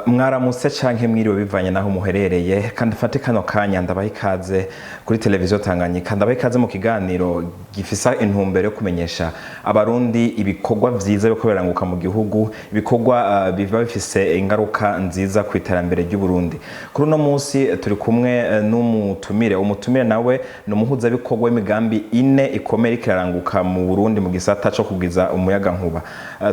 Mwaramutse canke mwiriwe bivanye naho muherereye. Kandi fate kano kanya ndabaha ikaze kuri Televiziyo Tanganyika, ndabaha ikaze mu kiganiro gifisa intumbero yo kumenyesha Abarundi ibikorwa vyiza biriko biranguka mu gihugu, ibikorwa biba bifise ingaruka nziza ku iterambere ry'Uburundi. Kuri uno munsi turi kumwe n'umutumire. Umutumire nawe ni umuhuzabikorwa w'imigambi ine ikomeye iriko iraranguka mu Burundi mu gisata co kugwiza umuyagankuba.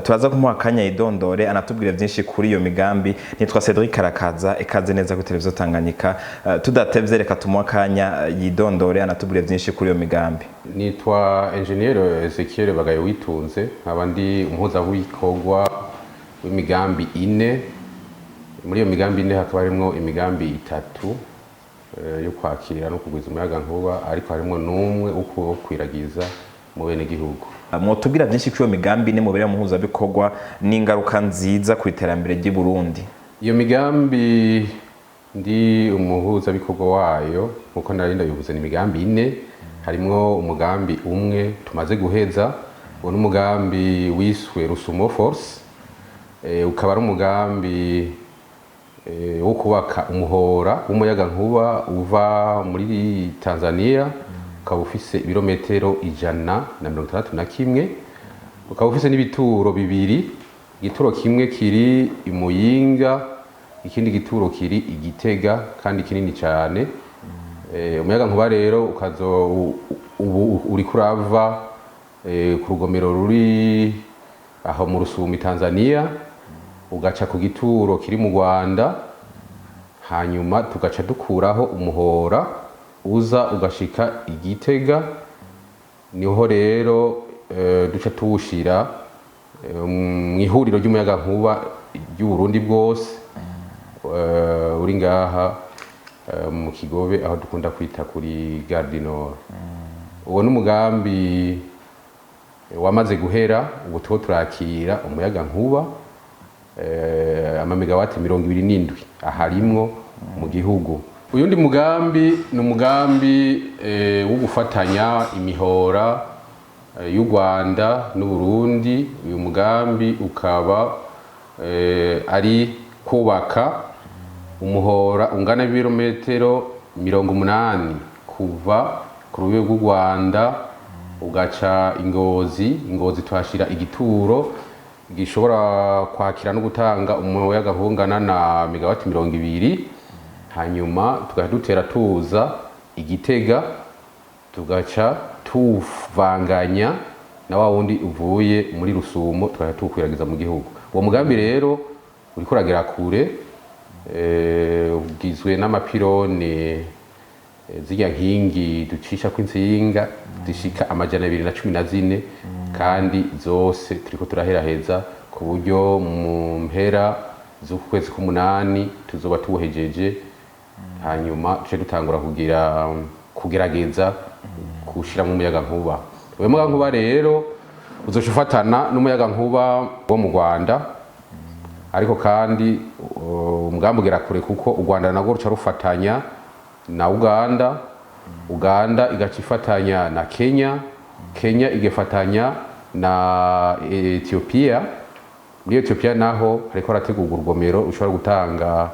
Turaza kumuha akanya yidondore, anatubwire vyinshi kuri iyo migambi. Nitwa Cedric Karakaza, ikaze neza kuri Televiziyo Tanganyika. Tudatevye, reka tumuhe akanya yidondore, anatubwire vyinshi kuri iyo migambi. Nitwa Engineer Ezekiel Bagayo Witunze, nkaba ndi umuhuzabikorwa w'imigambi ine. Muri iyo migambi ine hakaba harimwo imigambi itatu yo kwakira no kugwiza umuyagankuba, ariko harimwo n'umwe wo kuwukwiragiza mu benegihugu. Mwotubwira vyinshi kuri iyo migambi ine mubereye umuhuzabikorwa n'ingaruka nziza ku iterambere ry'i Burundi? Iyo migambi ndi umuhuzabikorwa wayo, nkuko nari ndabivuze, ni imigambi ine. Harimwo umugambi umwe tumaze guheza. Uwo ni umugambi wiswe Rusumo Force, ukaba ari umugambi wo kubaka umuhora w'umuyagankuba uva muri Tanzania, ukaba ufise ibirometero 161, ukaba ufise n'ibituro bibiri: igituro kimwe kiri i Muyinga, ikindi gituro kiri i Gitega, kandi kinini cyane. Umuyagankuba rero ukazo ubu uriko urava ku rugomero ruri aho mu Rusumi, Tanzania, ugaca ku gituro kiri mu Rwanda, hanyuma tugaca dukuraho umuhora uza ugashika i Gitega. Niho rero duca tuwushira mu ihuriro ry'umuyagankuba ry'Uburundi bwose, uri ngaha mu Kigobe, aho dukunda kwita kuri Gare du Nord. Uwo n'umugambi wamaze guhera. Ubu tuho turakira umuyagankuba amamegawati 27 aharimwo mu gihugu. Uyundi mugambi ni umugambi wo gufatanya imihora y'u Rwanda n'Uburundi. Uyu mugambi ukaba ari kubaka umuhora ungana ibirometero 80 kuva ku rubibe rw'u Rwanda ugaca Ingozi. Ingozi tuhashira igituro gishobora kwakira no gutanga umuyagankuba ungana na megawati 20, hanyuma tugaca dutera tuza Igitega, tugaca tuvanganya na wa wundi uvuye muri Rusumo, tugaca tuwukwiragiza mu gihugu. Uwo mugambi rero uriko uragera kure, ugizwe n'amapirone, zirya nkingi ducishako intsinga, zishika 214, kandi zose turiko turaheraheza, ku buryo mu mpera z'uku kwezi k'umunani tuzoba tuwuhejeje, hanyuma duce dutangura kugerageza kuwushiramwo umuyagankuba. Uyo muyagankuba rero uzoca ufatana n'umuyagankuba wo mu Rwanda, ariko kandi umugambi ugera kure, kuko u Rwanda narwo ruca rufatanya na Uganda, Uganda igaca ifatanya na Kenya, Kenya igafatanya na Ethiopia. Muri Ethiopia naho hariko harategurwa urugomero rushobora gutanga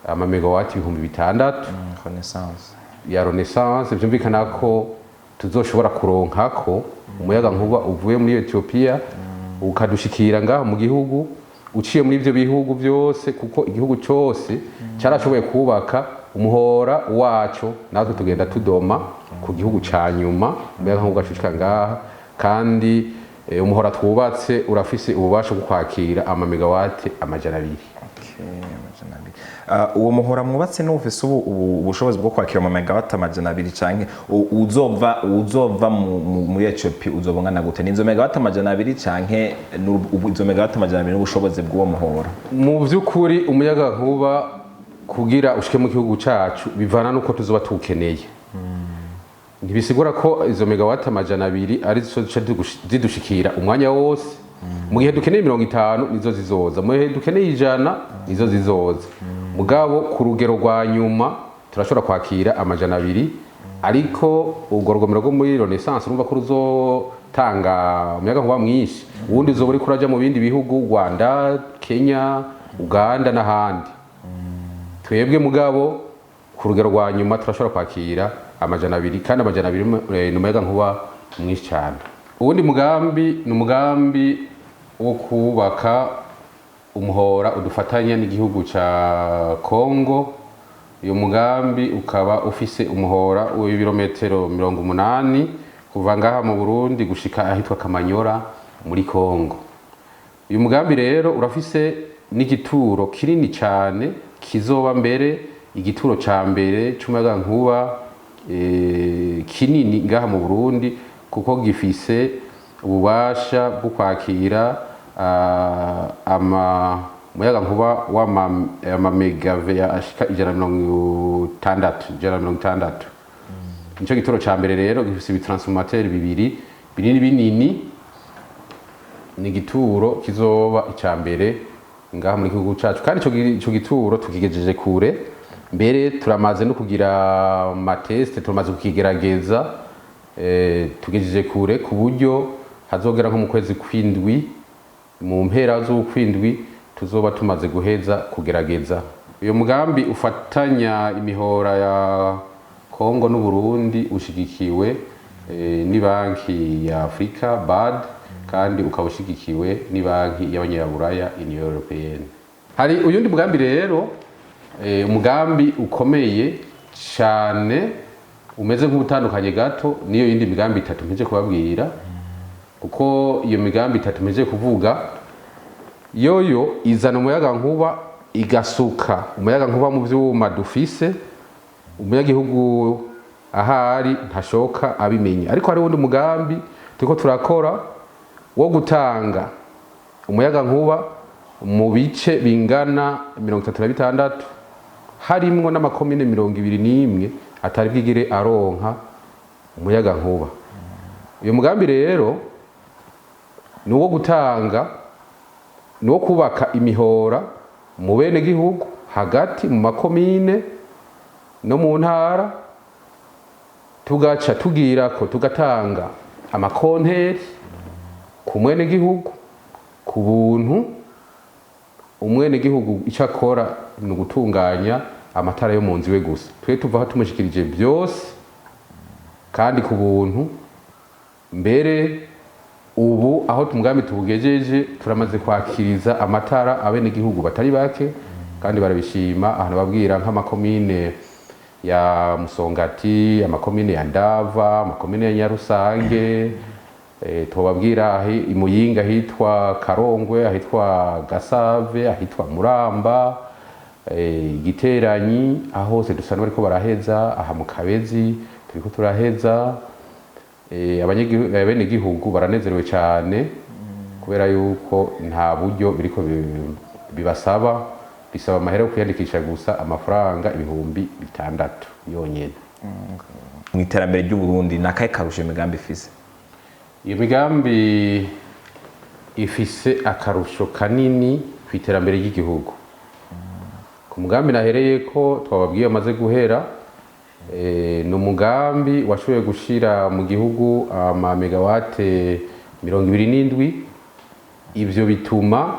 amamegawati 6000 Renaissance. ya Renaissance. Vyumvikana ko tuzoshobora kuronkako umuyagankuba uvuye muri Ethiopia ukadushikira ngaho mu gihugu uciye muri ivyo bihugu byose, kuko igihugu cyose cyarashoboye kubaka umuhora waco, natwe tugenda tudoma ku gihugu ca nyuma, umuyagankuba ugacucika ngaha. Kandi umuhora twubatse urafise ububasha bwo kwakira amamegawati 200. Okay, 200. Uwo muhora mwubatse niwo ufise ubu ubushobozi bwo kwakira ama megawati 200, canke uzova muri Ethiopia uzoba ungana gute? Ni izo megawati 200, canke izo megawati 200 n'ubushobozi bw'uwo muhora? Mu by'ukuri, umuyagankuba kugira ushike mu gihugu cacu bivana nuko tuzoba tuwukeneye. Ntibisigura ko izo megawati 200 ari zo zica zidushikira umwanya wose. Mu gihe dukeneye 50 nizo zizoza, mu gihe dukeneye 100 nizo zizoza. Mugabo ku rugero rwa nyuma turashobora kwakira 200, ariko urwo rugomero rwo muri Renaissance urumva ko ruzotanga umuyagankuba mwinshi, uwundi uzoba uriko uraja mu bindi bihugu, Rwanda, Kenya. Uganda n'ahandi. Twebwe mugabo ku rugero rwa nyuma turashobora kwakira 200, kandi 200 ni umuyaga nkuba mwinshi cyane. Uwundi mugambi ni umugambi wo kubaka umuhora udufatanya n'igihugu ca Kongo. Uyu mugambi ukaba ufise umuhora w'ibirometero 80 kuva ngaha mu Burundi gushika ahitwa Kamanyora muri Kongo. Uyu mugambi rero urafise n'igituro kinini cyane, kizoba mbere igituro ca mbere c'umuyagankuba kinini ngaha mu Burundi, kuko gifise ububasha bwo kwakira umuyagankuba w'amamegave ashika 160, 160. Nico gituro ca mbere rero gifise ibitransformateri bibiri binini binini. Ni igituro kizoba ica mbere ngaha muri gihugu cacu, kandi ico gituro tukigejeje kure. Mbere turamaze no kugira amateste, turamaze kukigerageza, tugejeje kure ku buryo hazogera nko mu kwezi kw'indwi, mu mpera z'ukwindwi, tuzoba tumaze guheza kugerageza. Uyu mugambi ufatanya imihora ya Kongo n'Uburundi ushigikiwe ni banki ya Afrika BAD, kandi ukaba ushigikiwe ni banki y'abanyaburaya Union Européenne. Hari uyundi mugambi rero, umugambi ukomeye cyane umeze nk'ubutandukanye gato niyo yindi migambi itatu mpeje kubabwira, kuko iyo migambi itatu mpeje kuvuga yoyo izana umuyaga nkuba, igasuka umuyaga nkuba mu vyuma dufise, umunyagihugu ahari ntashoka abimenya. Ariko hari uwundi mugambi turiko turakora wo gutanga umuyaga nkuba mu bice bingana 36, harimwo n'amakomine 21 atari bwigire aronka umuyaga nkuba. Uyu mugambi rero ni uwo gutanga, ni uwo kubaka imihora mu bene gihugu hagati mu makomine no mu ntara, tugaca tugirako tugatanga amakonteri ku mwene gihugu ku buntu. Umwene gihugu icyo akora ni ugutunganya amatara yo mu nzu iwe gusa. Twe tuvaho tumushikirije byose kandi ku buntu. Mbere ubu aho umugambi tubugejeje, turamaze kwakiriza amatara abenegihugu batari bake kandi barabishima. Ahantu babwira nk'amakomine ya Musongati, amakomine ya Ndava, amakomine ya Nyarusange, tubabwira Imuyinga ahitwa Karongwe, ahitwa Gasave, ahitwa Muramba, Igiteranyi, aho hose dusa n'abariko baraheza. Aha mu Kabezi turiko turaheza. Abenegihugu baranezerewe cyane kubera yuko nta buryo biriko bibasaba, bisaba amahera yo kwiyandikisha gusa, amafaranga 6000 yonyene. Mu iterambere ry'Uburundi ni akahe karusho imigambi ifise? Iyo migambi ifise akarusho kanini ku iterambere ry'igihugu. Ku mugambi nahereye ko twababwiye amaze guhera, ni umugambi washoboye gushira mu gihugu ama megawate 27. Ivyo bituma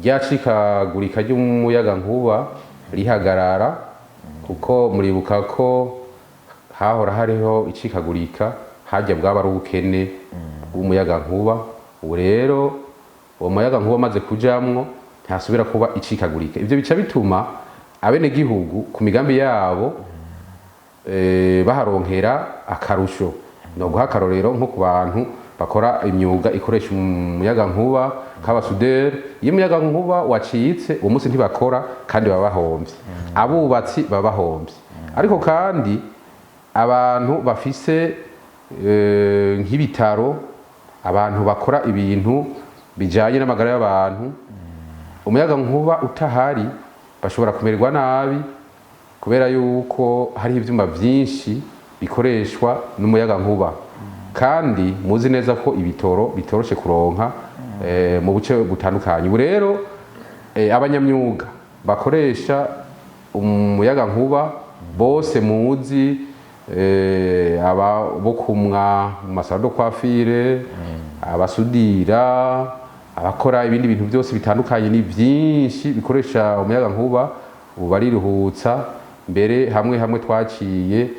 ryacikagurika ry'umuyaga nkuba rihagarara, kuko muribuka ko hahora hariho icikagurika, hajya bwaba ari ubukene bw'umuyaga nkuba. Ubu rero uwo muyaga nkuba amaze kujamwo ntasubira kuba icikagurika. Ivyo bica bituma abenegihugu ku migambi yabo baharonkera akarusho. No guha akarorero nko ku bantu bakora imyuga ikoresha umuyaga nkuba nk'abasuderi, iyo umuyaga nkuba wacitse uwo munsi ntibakora kandi baba bahomvye, abubatsi baba bahomvye. Ariko kandi abantu bafise nk'ibitaro, abantu bakora ibintu bijanye n'amagara y'abantu, umuyaga nkuba utahari bashobora kumererwa nabi, kubera yuko hariho ivyuma vyinshi bikoreshwa n'umuyaga nkuba, kandi muzi neza ko ibitoro bitoroshe kuronka mu buce butandukanye. Ubu rero abanyamyuga bakoresha umuyaga nkuba bose muzi, aba bo kumwa mu masaro de coiffure, abasudira, Abakora ibindi bintu byose bitandukanye, ni byinshi bikoresha umuyaga nkuba, ubu bariruhutsa. Mbere hamwe hamwe twaciye,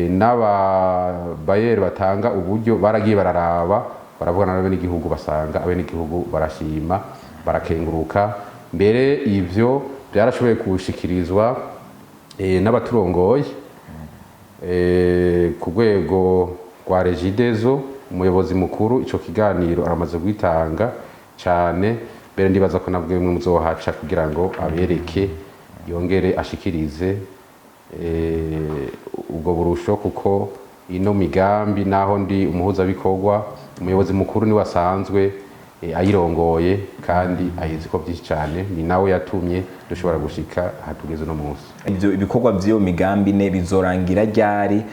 n'ababayeri batanga uburyo baragiye bararaba, baravugana n'abenegihugu, basanga abenegihugu barashima, barakenguruka. Mbere ivyo byarashoboye gushikirizwa n'abaturongoye ku rwego rwa Regideso. Umuyobozi mukuru ico kiganiro aramaze kwitanga cyane. Mbere ndibaza ko nabwo bimwe muzohaca kugira ngo abereke, yongere ashikirize ubwo burusho, kuko ino migambi, naho ndi umuhuzabikorwa, umuyobozi mukuru niwe asanzwe ayirongoye kandi ayizi ko byinshi cyane. Ni nawe yatumye dushobora gushika aha tugeze uno munsi. Ibyo ibikorwa by'iyo migambi ine bizorangira ryari,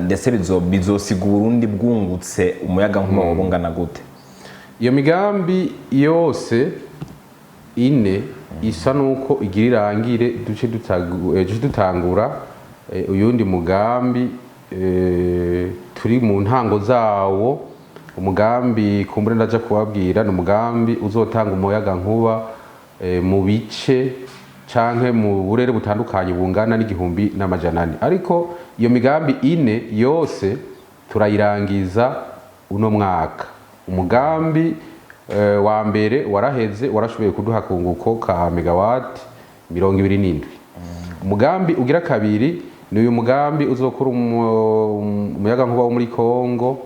ndetse bizosiga Uburundi bwungutse umuyaga nkuba woba ungana gute? Iyo migambi yose ine isa nuko igira irangire, duce dutangura uyundi mugambi turi mu ntango zawo. Umugambi kumbure ndaja kubabwira ni umugambi uzotanga umuyaga nkuba mu bice canke mu burere butandukanye bungana n'1400. Ariko iyo migambi ine yose turayirangiza uno mwaka. Umugambi wa mbere waraheze, warashoboye kuduha kunguko ka megawati 27. Umugambi ugira kabiri ni uyu mugambi uzokura umuyaga nkuba wo muri Kongo.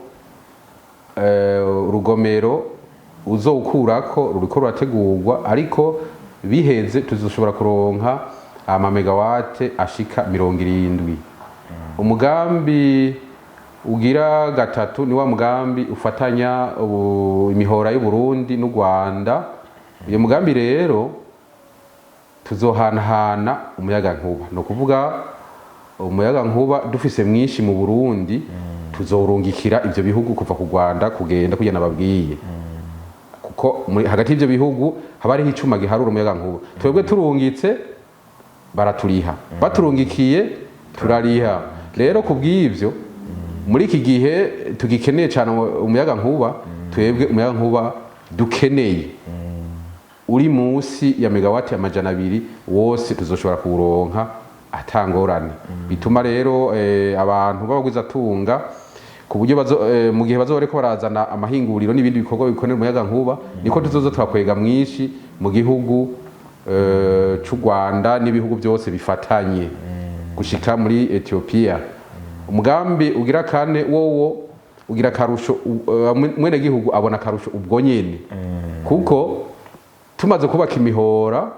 Urugomero uzowukurako ruriko rurategurwa, ariko biheze tuzoshobora kuronka amamegawate ashika 70. Umugambi ugira gatatu ni wa mugambi ufatanya imihora y'u Burundi n'u Rwanda. Uyu mugambi rero tuzohanahana umuyaga nkuba, ni ukuvuga umuyaga nkuba dufise mwinshi mu Burundi tuzorungikira ivyo bihugu kuva ku Rwanda kugenda kugenda babwiye, kuko hagati y'ivyo bihugu haba hariho icuma giharura umuyaga nkuba. Twebwe turungitse baraturiha, baturungikiye turariha. Rero ku bw'ivyo, muri iki gihe tugikeneye cyane umuyaga nkuba, twebwe umuyaga nkuba dukeneye uri munsi ya megawati 200 wose tuzoshobora kuwuronka atangorane. Bituma rero abantu b'abagwizatunga ku buryo mu gihe bazoba bariko barazana amahinguriro n'ibindi bikorwa bikenera umuyaga nkuba, niko tuzoza turakwega mwinshi mu gihugu c'u Rwanda n'ibihugu byose bifatanye gushika muri Ethiopia. Umugambi ugira kane wowo ugira akarusho, mwene gihugu abona akarusho ubwo nyene, kuko tumaze kubaka imihora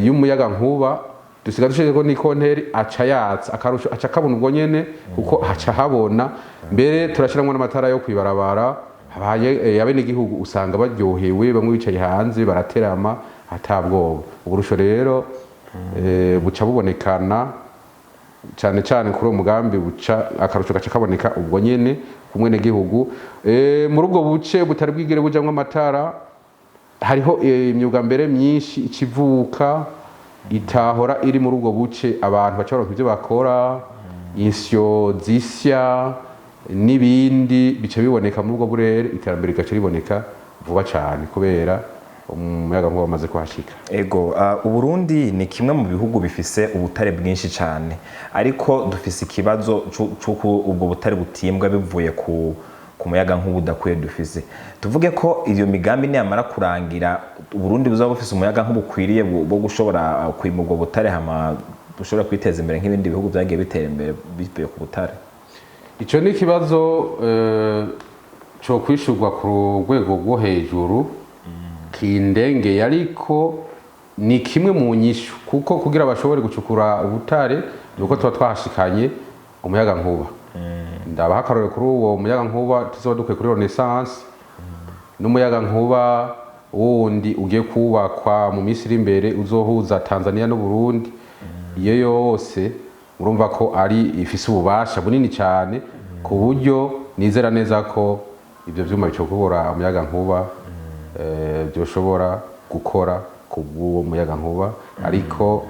y'umuyaga nkuba, dusiga dushizeko n'ikonteri, aca yatsa, akarusho aca kabona ubwo nyene, kuko haca habona. Mbere turashiramwo n'amatara yo kwibarabara. Habaye abenegihugu usanga baryohewe, bamwe bicaye hanze baraterama atabwoba. Uburusho rero buca bubonekana cyane cyane kuri uwo mugambi, buca akarusho gaca kaboneka ubwo nyene ku mwenegihugu. Muri ubwo buce butari bwigere bujamwo amatara, hariho imyuga mbere myinshi ikivuka itahora iri muri ubwo buce. Abantu baca baronka ibyo bakora, insyo zisya n'ibindi bica biboneka muri ubwo burere. Iterambere rigaca riboneka vuba cyane kubera umuyaga nkuba wamaze kuhashika. Ego, Uburundi ni kimwe mu bihugu bifise ubutare bwinshi cyane, ariko dufise ikibazo c'uko ubwo butare butimbwa bivuye ku muyaga nkuba udakwiye dufise. Tuvuge ko iyo migambi niyamara kurangira, Uburundi buzaba bufise umuyaga nkuba ukwiriye bwo gushobora kwima ubwo butare, hama bushobora kwiteza imbere nk'ibindi bihugu byagiye bitera imbere bivuye ku butare? Ico ni ikibazo co kwishurwa ku rwego rwo hejuru kindengeye, ariko ni kimwe mu nyishu, kuko kugira bashobore gucukura ubutare nuko tuba twahashikanye umuyaga nkuba. Ndabaha akarorero kuri uwo muyaga nkuba tuzoba dukwiye kuri Renaissance n'umuyaga nkuba wundi ugiye kubakwa mu minsi iri imbere uzohuza Tanzania n'Uburundi. Iyo yose urumva ko ari ifise ububasha bunini cyane, ku buryo nizera neza ko ibyo vyuma bicokora umuyaga nkuba byoshobora gukora ku bw'uwo muyaga nkuba. Ariko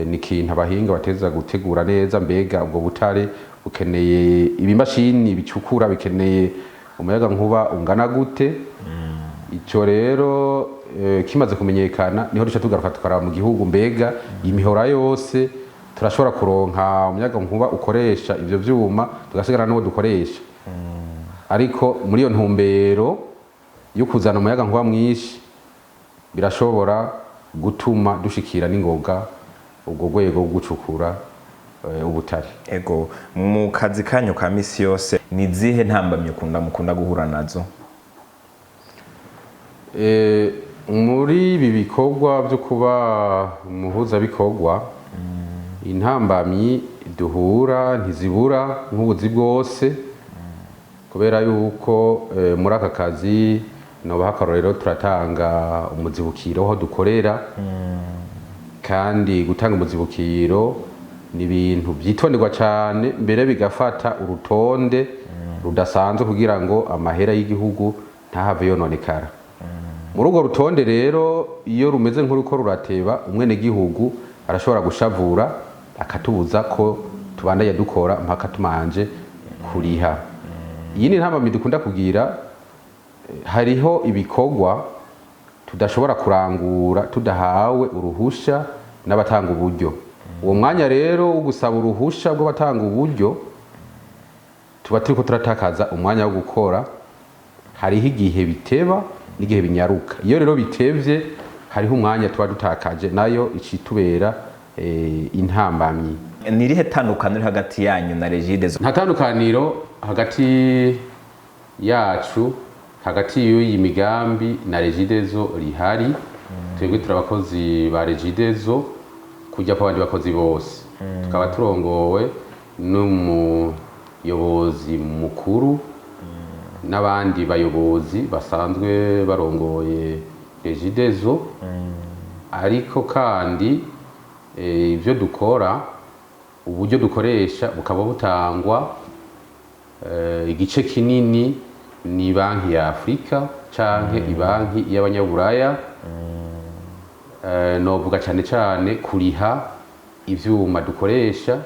ni ikintu abahinga bateza gutegura neza. Mbega ubwo butare bukeneye ibimashini bicukura, bikeneye Umuyaga nkuba ungana gute? Icyo rero kimaze kumenyekana, niho duca tugaruka tukaraba mu gihugu: mbega imihora yose turashobora kuronka umuyaga nkuba ukoresha ivyo vyuma, tugasigara n'uwo dukoresha? Ariko muri iyo ntumbero yo kuzana umuyaga nkuba mwinshi, birashobora gutuma dushikira n'ingoga ubwo rwego rwo gucukura ubutare. Ego, mu kazi kanyu ka misi yose, ni zihe ntambamyi mukunda guhura nazo? Muri ibi bikorwa byo kuba umuhuzabikorwa, intambamyi duhura ntizibura nk'ubuzi bwose, kubera yuko muri aka kazi, nobaha akarorero, turatanga umuzibukiro aho dukorera, kandi gutanga umuzibukiro ni ibintu byitonderwa cyane, mbere bigafata urutonde rudasanzwe kugira ngo amahera y'igihugu ntahave yononekara. Muri urwo rutonde rero, iyo rumeze nk'uruko rurateba, umwenegihugu arashobora gushavura akatubuza ko tubandanya dukora mpaka tumanje kuriha. Iyi ni intambamyi dukunda kugira. Hariho ibikorwa tudashobora kurangura tudahawe uruhusha n'abatanga uburyo. Uwo mwanya rero wo gusaba uruhusha rw'abatanga uburyo, tuba turiko turatakaza umwanya wo gukora. Hariho igihe biteba n'igihe binyaruka. Iyo rero bitevye, hariho umwanya tuba dutakaje, nayo icitubera intambamyi. Ni irihe tandukaniro riri hagati yanyu na Regideso? Nta tandukaniro hagati yacu, hagati y'uyi migambi na Regideso rihari. Twebwe turi abakozi ba Regideso kujya kw'abandi bakozi bose, tukaba turongowe n'umuyobozi mukuru n'abandi bayobozi basanzwe barongoye Regideso. Ariko kandi ibyo dukora, uburyo dukoresha bukaba butangwa igice kinini ni Banki ya Afurika canke ibanki y'Abanyaburaya. Novuga cyane cyane kuriha ivyuma dukoresha,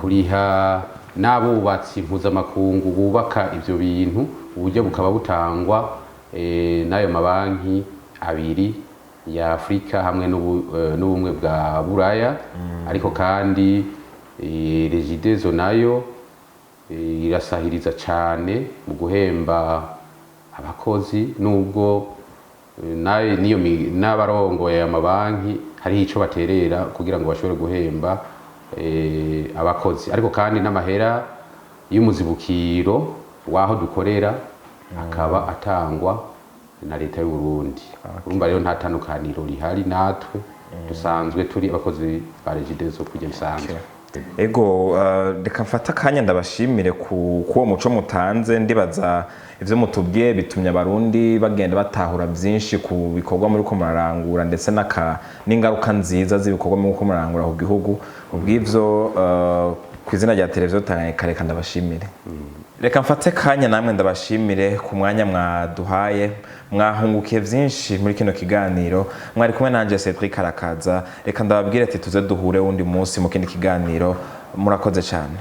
kuriha n'abubatsi mpuzamakungu bubaka ivyo bintu, uburyo bukaba butangwa n'ayo mabanki abiri ya Afurika hamwe n'Ubumwe bwa Buraya. Ariko kandi Regideso nayo irasahiriza cyane mu guhemba abakozi, nubwo n'abarongoye amabanki hariho ico baterera kugira ngo bashobore guhemba abakozi. Ariko kandi n'amahera y'umuzibukiro w'aho dukorera akaba atangwa na leta y'u Burundi. Urumva rero nta tandukaniro rihari, natwe dusanzwe turi abakozi ba Regideso kujya bisanzwe. Ego, reka mfate akanya ndabashimire ku kuwo muco mutanze. Ndibaza ivyo mutubwiye bitumye Abarundi bagenda batahura byinshi ku bikorwa muri ko murarangura, ndetse n'ingaruka nziza z'ibikorwa muri ko murarangura ku gihugu. Ubw'ivyo, ku izina rya Televiziyo Tanganyika, reka ndabashimire. Reka mfate kanya namwe ndabashimire ku mwanya mwaduhaye. Mwahungukiye byinshi muri kino kiganiro. Mwari kumwe nanje Cedric Arakaza. Reka ndababwire ati tuze duhure wundi munsi mu kindi kiganiro. Murakoze cyane.